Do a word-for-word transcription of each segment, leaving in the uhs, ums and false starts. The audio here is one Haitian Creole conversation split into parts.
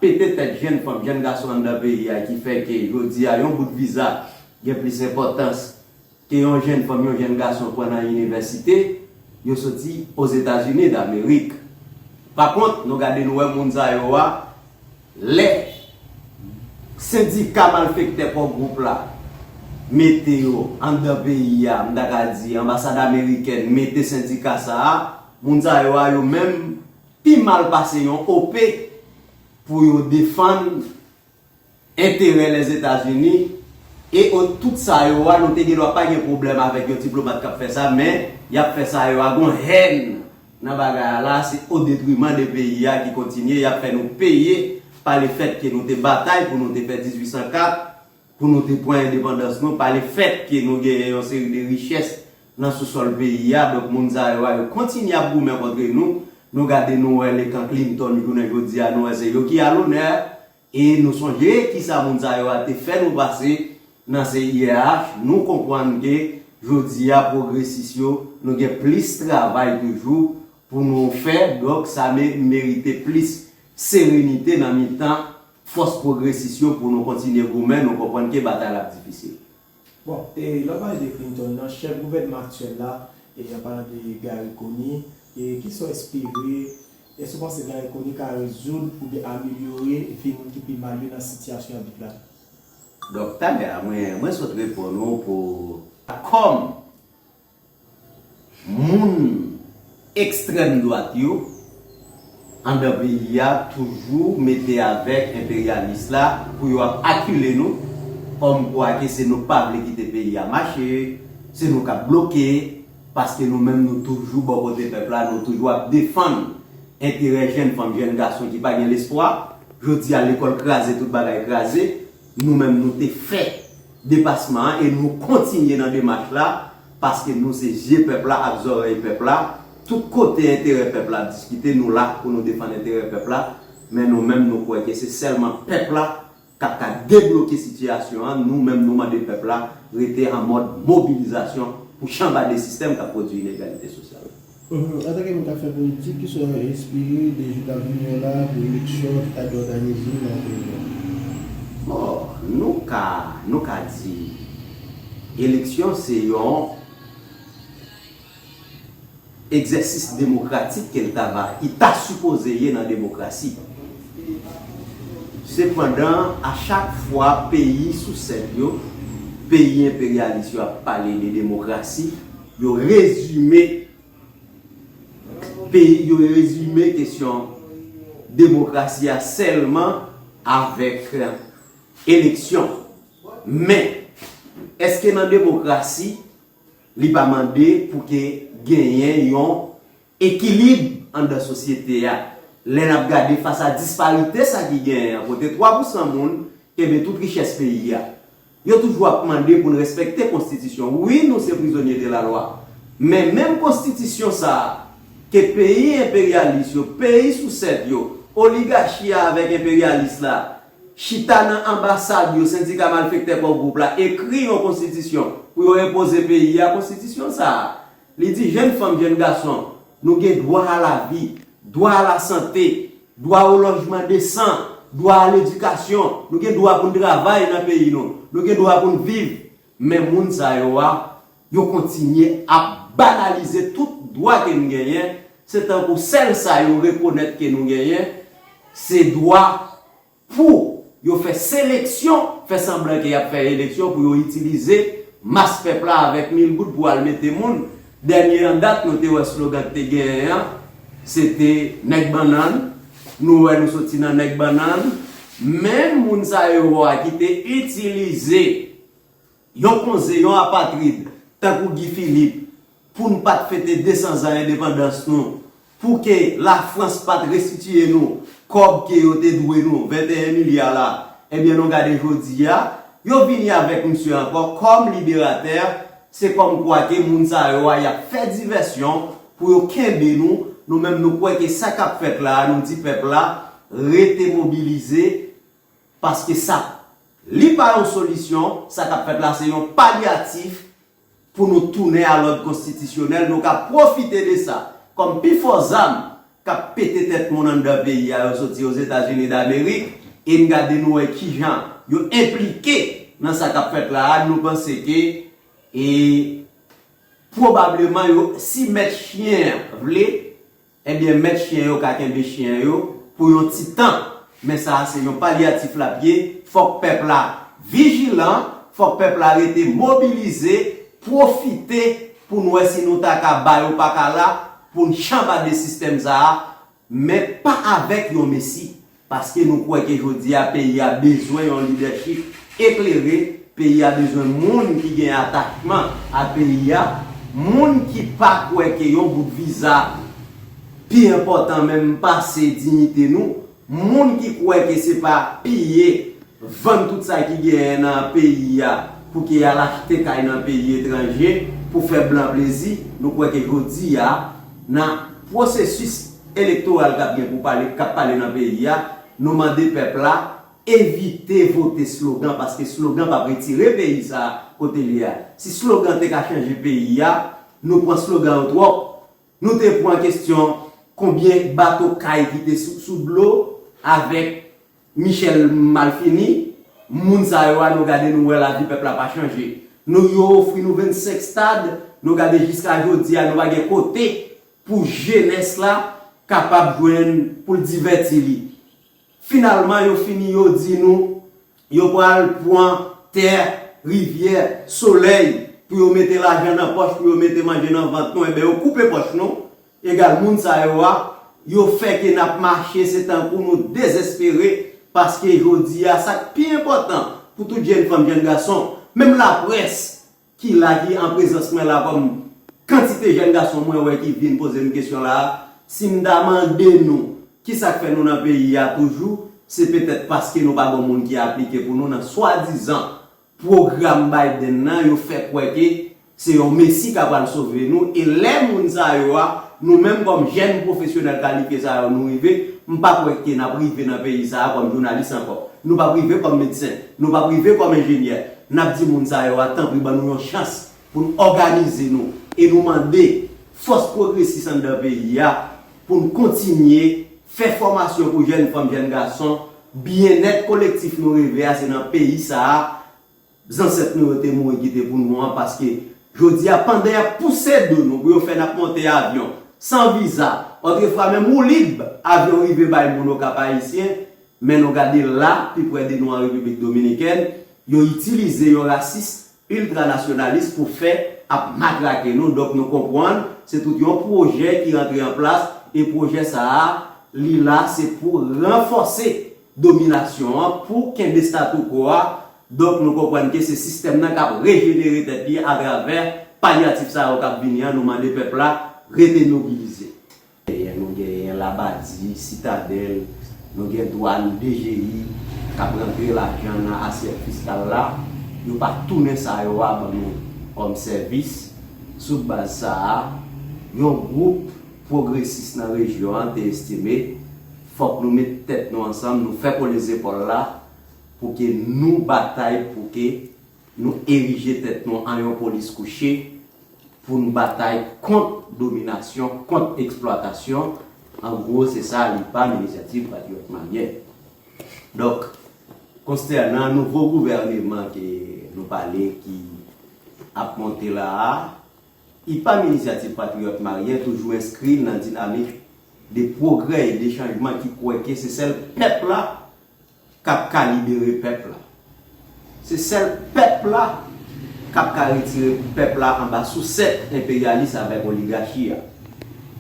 pete tèt jèn fanm, jèn gason anndan peyi a ki fè ke jodi a yon bout viza gen plis enpòtans ke yon jèn fanm, yon jèn gason pran nan inivèsite, yo soti Ozetazini Damerik. Pakont, nou gade nou wè moun sa yo a, lè sendika malfektè Core Group la mete yo anndan peyi a, m ta ka di anbasad amerikèn mete sendika sa a, moun sa yo a yo menm pi mal pase yon O P pou yo defann enterè Lèzetazini. E o- tout sa yo a, nou te gen dwa pa gen pwoblèm avèk yon diplomat k ap fè sa, men y ap fè sa yo a gon hèn nan bagay a la, se o detriman de peyi a ki kontinye, y ap fè nou peye pa lefèt ke nou te batay pou nou te fè dizuit san kat, pou nou te pran endepandans nou, pa lefèt ke nou genyen yon seri de richès nan sousòl peyi a. Donk, moun sa yo a, yo kontinye ap goumen kontre nou. Nou gade, nou wè lekan Clinton, jounen jodi a, nou wè se yo ki a lonè. E nou sonje kisa moun sa yo a te fè nou pase nan C I R H, nou konprann ke jodi a pwogresis yo, nou gen plis travay toujou pou nou fè, donk sa me- merite plis serenite nan mitan fòs pwogresis yo pou nou kontinye goumen, nou konprann ke batay la ap difisil. Bon, e lè w pale de Clinton nan, chèf gouvènman aktyèl la, e an palan de Garry Conille, e kisa w espere, èske w panse Garry Conille ka rezoud oubyen amelyore vi moun ki pi mal yo nan sitiyasyon y ap viv la? Donk, talè a, mwen, mwen sot reponn ou pou kòm moun ekstrèm dwat yo anndan peyi a toujou mete avèk enperyalis la pou yo ap akile nou, kòmkwa ke se nou k pa vle kite peyi a mache, se nou k ap bloke, paske nou menm nou toujou bò kote pèp la, nou toujou ap defann enterè jèn fanm, jèn gason ki pa gen lespwa. Jodi a, lekòl kraze, tout bagay kraze. Nou menm, nou te fè depasman an e nou kontinye nan demach la, paske nou se zye pèp la ak zòrèy pèp la. Tout kote enterè pèp la ap diskite, nou la pou nou defann enterè pèp la. Men nou menm, nou kwè ke se sèlman pèp la k ap ka debloke sitiyasyon an. Nou menm, nou mande pèp la rete an mòd mobilizasyon pou chanbade sistèm k ap pwodui inegalite sosyal. Mhm. Antanke moun k ap fè politik, kisa w espere de jou k ap vini yo la pou eleksyon ki ta dwe òganize nan peyi a? Bon, nou ka, nou ka di eleksyon se yon egzèsis demokratik ke l ta va, i ta sipoze ye nan demokrasi. Sepandan, a chak fwa peyi sou sèt yo, peyi enperyalis yo ap pale de demokrasi, yo rezime peyi, yo rezime kesyon demokrasi a sèlman avèk eleksyon. Men, èske nan demokrasi, li pa mande pou ke genyen yon ekilib anndan sosyete a? Lè n ap gade fas a disparite sa ki genyen an, kote twa pou san moun kenbe tout richès peyi a, yo toujou ap mande pou n respekte konstitisyon. Wi, nou se prizonye de la lwa. Men menm konstitisyon sa a, ke peyi enperyalis yo, peyi sou sèt yo, oligachi a avèk enperyalis la, chita nan anbasad yo, sendika malfektè Core Group la, ekri yon konstitisyon pou yo enpoze peyi a, konstitisyon sa a, li di jèn fanm, jèn gason, nou gen dwa a lavi, dwa a lasante, dwa o lojman desan, dwa a ledikasyon, nou gen dwa pou n travay nan peyi nou, nou gen dwa pou n viv. Men moun sa yo a, yo kontinye ap banalize tout dwa ke n genyen, se tankou sèl sa yo rekonèt ke nou genyen, se dwa pou yo fè seleksyon, fè sanblan ke y ap fè eleksyon pou yo itilize mas pèp la avèk mil goud pou al mete moun. Dènye an dat, nou te wè slogan k te genyen an, se te nèg bannann. Nou wè nou soti nan nèg bannann. Menm moun sa yo a ki te itilize yon konze, yon apatrid, tankou Guy Philippe, pou n pa t fete de san zan endepandans nou, pou ke Lafrans pa t restitiye nou kòb ke yo te dwe nou, venteyen milya la, ebyen, nou gade jodi a, yo vini avèk misye ankò kòm liberatè, se kòmkwa ke moun sa yo a, y ap fè divèsyon pou yo kenbe nou, nou menm nou kwè ke sa k ap fèt la a, nou di pèp la, rete mobilize, paske sa, li pa yon solisyon, sa k ap fèt la se yon palyatif pou nou tounen a lòd konstitisyonèl, nou ka pwofite de sa kòm pi fò zam k ap pete tèt moun anndan peyi a, yo soti Ozetazini Damerik, e n gade nou wè kijan yo enplike nan sa k ap fèt la a, nou panse ke, e, pwobableman yo, si mèt chyen an vle, ebyen, mèt chyen yo ka kenbe chyen yo pou yon ti tan. Men sa a se yon palyatif l ap ye. Fòk pèp la vijilan, fòk pèp la rete mobilize, pwofite pou n wè si nou ta ka ba yo pakala, pou n chanbade sistèm sa a, men pa avèk yon Mesi. Paske nou kwè ke jodi a peyi a bezwen yon lidèchip eklere, peyi a bezwen moun ki gen atachman a peyi a, moun ki pa kwè ke yon bout viza pi enpòtan menm pase diyite nou, moun ki kwè ke se pa piye vann tout sa ki genyen nan peyi a pou ke y al achte kay nan peyi etranje pou fè blan plezi, nou kwè ke jodi a, nan pwosesis elektoral k ap gen pou pale, k ap pale nan peyi a, nou mande pèp la evite vote slogan, paske slogan p ap retire peyi sa a kote l ye a. Si slogan te ka chanje peyi a, nou pran slogan yo twòp. Nou te pran kesyon konbyen bato kay ki te sou, sou dlo avèk Michel Malfini, moun sa yo a, nou gade, nou wè lavi pèp la pa chanje. Nou, yo ofri nou vennsenk stad, nou gade jiska jodi a, nou pa gen kote pou jenès la kapab jwenn pou l divèti li. Finalman, yo fini, yo di nou, yo pral pran tè, rivyè, solèy, pou yo mete lajan nan pòch, pou yo mete manje nan vant nou, enben, yo koupe pòch nou. Egal, moun sa yo a, yo fè ke n ap mache, se tankou nou dezespere, paske jodi a, sa k pi enpòtan pou tout jèn fanm, jèn gason, menm laprès ki la, ki an prezans mwen la, kòm kantite jèn gason mwen wè ki vin poze m kesyon la a, si m ta mande nou, kisa k fè nou nan peyi a toujou, se petèt paske nou pa gen moun ki aplike pou nou nan swadizan pwogram Biden nan, yo fè kwè ke se yon Mesi k ap pral sove nou, e lè moun sa yo a, nou menm kòm jèn pwofesyonèl kalifye sa yo, nou rive, m pa kwè ke n ap rive nan peyi sa a kòm jounalis ankò. Nou p ap rive kòm medsen, nou p ap rive kòm enjenyè. N ap di moun sa yo a, tanpri, ban nou yon chans pou n òganize nou, e nou mande fòs pwogresis anndan peyi a pou n kontinye fè fòmasyon pou jèn fanm, jèn gason. Byennèt kolektif nou reve a, se nan peyi sa a zansèt nou yo te mouri kite pou nou an, paske jodi a, pandan y ap pouse do nou pou yo fè n ap monte avyon san viza, otrefwa menm woulib avyon rive bay moun Okap Ayisyen, men nou gade la, pi pre de nou an Repiblik Dominikèn, yo itilize yon rasis iltranasyonalis pou fè ap matrake nou. Donk, nou konprann, se tout yon pwojè ki rantre an plas, e pwojè sa a, li la, se pou ranfòse dominasyon an, pou kenbe statu quo a. Donk, nou konprann ke se sistèm nan k ap rejenere tèt li atravè palyatif sa yo k ap vini an. Nou mande pèp la rete mobilize. Nou genyen Labadi, Sitadèl, nou gen dwàn, D G I, k ap rantre lajan nan asyèt fiskal la. Yo pa tounen sa yo a ban nou kòm sèvis. Sou baz sa a, yon gwoup pwogresis nan rejyon an te estime fòk nou met tèt nou ansanm, nou fè kole zepòl la, pou ke nou batay, pou ke nou erije tèt nou an yon polis kouche, pou n batay kont dominasyon, kont eksplwatasyon. An gwo, se sa, IPAM, Inisyativ Patriyòt Malyen. Donk, konsènan nouvo gouvèneman ke nou pale ki ap monte la a, IPAM, Inisyativ Patriyòt Malyen, toujou enskri l nan dinamik de pwogrè e de chanjman ki kwè ke se sèl pèp la k ap ka libere pèp la. Se sèl pèp la k ap ka retire pèp la anba sousèt enperyalis avèk oligachi a.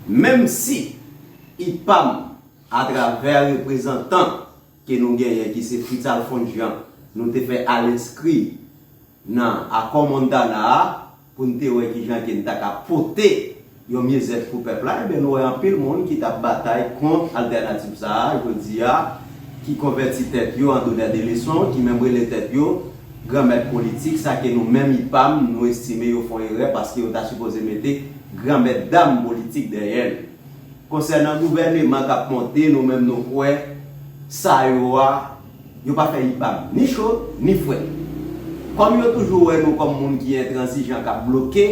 Menm si IPAM, atravè reprezantan ke nou genyen, ki se Fritz Alphonse Jean, nou te fè al enskri nan akò Montana a, pou n te wè kijan ke n ta ka pote yon myezèt pou pèp la, ebyen, nou wè anpil moun ki t ap batay kont altènativ sa a, jodi a, ki konvèti tèt yo an donneur de leçon, ki menm rele tèt yo granmèt politik, sa ke nou menm IPAM, nou estime yo fè yon erè, paske yo ta sipoze mete granmèt dam politik dèyè l. Konsènan gouvèneman k ap monte, nou menm nou kwè sa yo a, yo pa fè IPAM ni cho, ni frèt. Kòm yo toujou wè nou kòm moun ki entranzijan k ap bloke,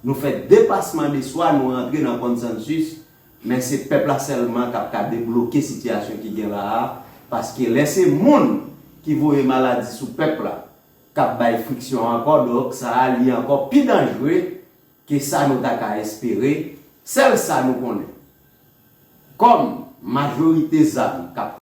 nou fè depasman de swa, nou rantre nan konsansis Men se pèp la sèlman k ap ka debloke sitiyasyon ki gen la a, paske lè se moun ki voye maladi sou pèp la, k ap bay friksyon ankò, donk sa a li ankò pi danjre ke sa nou ta ka espere. Sèl sa nou konnen, kòm majorite zam k ap